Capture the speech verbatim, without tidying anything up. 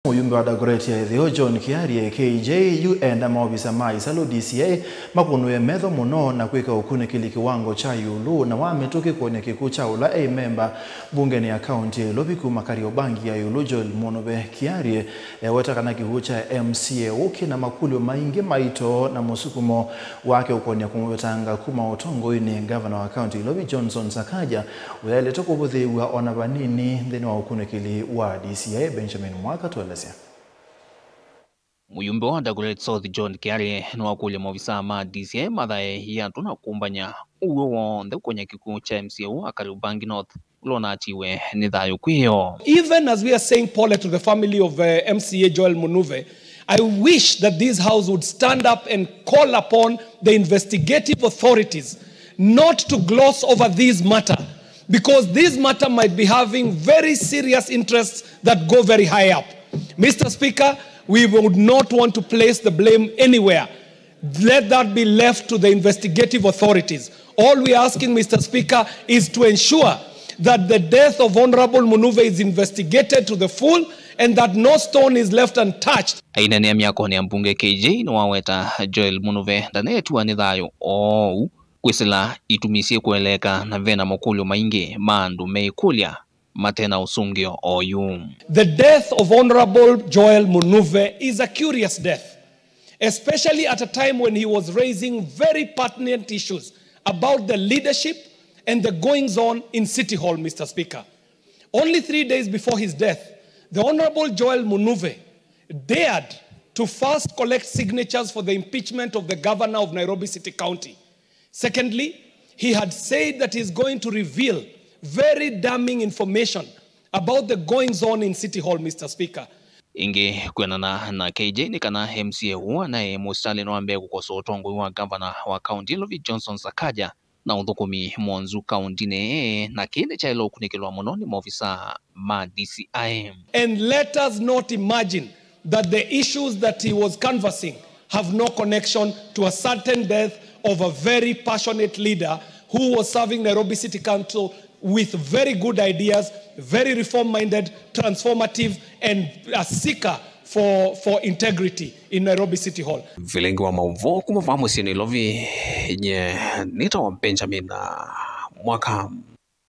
Mũyumbe wa Dagoretti ya Ĩtheo, John Kiarie, K J, yu enda maovisa ma Isalu D C I makũnũe metho mũno na kwĩka ũkunĩkĩli kĩwango kya ĩũlũ na wa mĩtũkĩ kũony'a kĩkw'ũ kya ũla e memba mbungenĩ ya kaunti ya Ilovi kuma Kariobangi ya ĩũlũ, Joel Munuve. Kiarie eweta kana kĩkw'ũ kya M C A ũũ kĩna makũlyo maingĩ maito na mũsukumo wake ũkũony'a kũmũvetanga kuma ũtongoinĩ. Ngavana wa kaunti ya Ilovi, Johnson Sakaja, ũyaĩlĩte kũvũthĩĩw'a o na vanini nthĩnĩ wa ũkunĩkĩli wa D C I. Benjamin Mwaka tũelesya. Mũyumbe wa Dagoretti South, John Kiarie, nĩwakũlya maovisaa ma D C I mathae iatũ na kũmbany'a ũw'o w'onthe ũkũony'a kĩkw'ũ kya M C A ũũ wa Kariobangi North, ũla ũnatiwe nĩ thayũ kwĩyo. Even as we are saying pole to the family of, uh, M C A Joel Munuve, I wish that this house would stand up and call upon the investigative authorities not to gloss over this matter, because this matter might be having very serious interests that go very high up. Mister Speaker, we would not want to place the blame anywhere. Let that be left to the investigative authorities. All we are asking, Mister Speaker, is to ensure that the death of Honorable Munuve is investigated to the full and that no stone is left untouched. Aineenea myakonĩ ya mbunge, K J nĩwaweta Joel Munuve ndanetiwa nĩ thayũ oou kwĩsĩla itumi syĩkũeleeka na vena makũlyo maingĩ ma andũ meĩkũlya mate na ũsũngĩo oyu. The death of Honorable Joel Munuve is a curious death, especially at a time when he was raising very pertinent issues about the leadership and the goings-on in City Hall, Mister Speaker. Only three days before his death, the Honorable Joel Munuve dared to first collect signatures for the impeachment of the governor of Nairobi City County. Secondly, he had said that he is going to reveal very damning information about the goings-on in City Hall, Mister Speaker. Ĩngĩ, kwĩanana na K J, nĩ kana M C A ũũ anaĩ mũsitalĩ nĩwambĩĩe kũkosoa ũtongoi wa ngavana wa kaunti Ilovi, Johnson Sakaja, na ũthũkũmi mwonzu kauntinĩ, na kĩĩ nĩkyaĩle ũkunĩkĩlwa mũno nĩ maovisaa ma D C I. And let us not imagine that the issues that he was canvassing have no connection to a certain death of a very passionate leader who was serving Nairobi City Council with very good ideas, very reform-minded, transformative, and a seeker for, for integrity in Nairobi City Hall. Vilingi wa maũvoo kuma vaa mũsyĩ Nairobi, nye nĩtawa Benjamin, ah, Mwaka.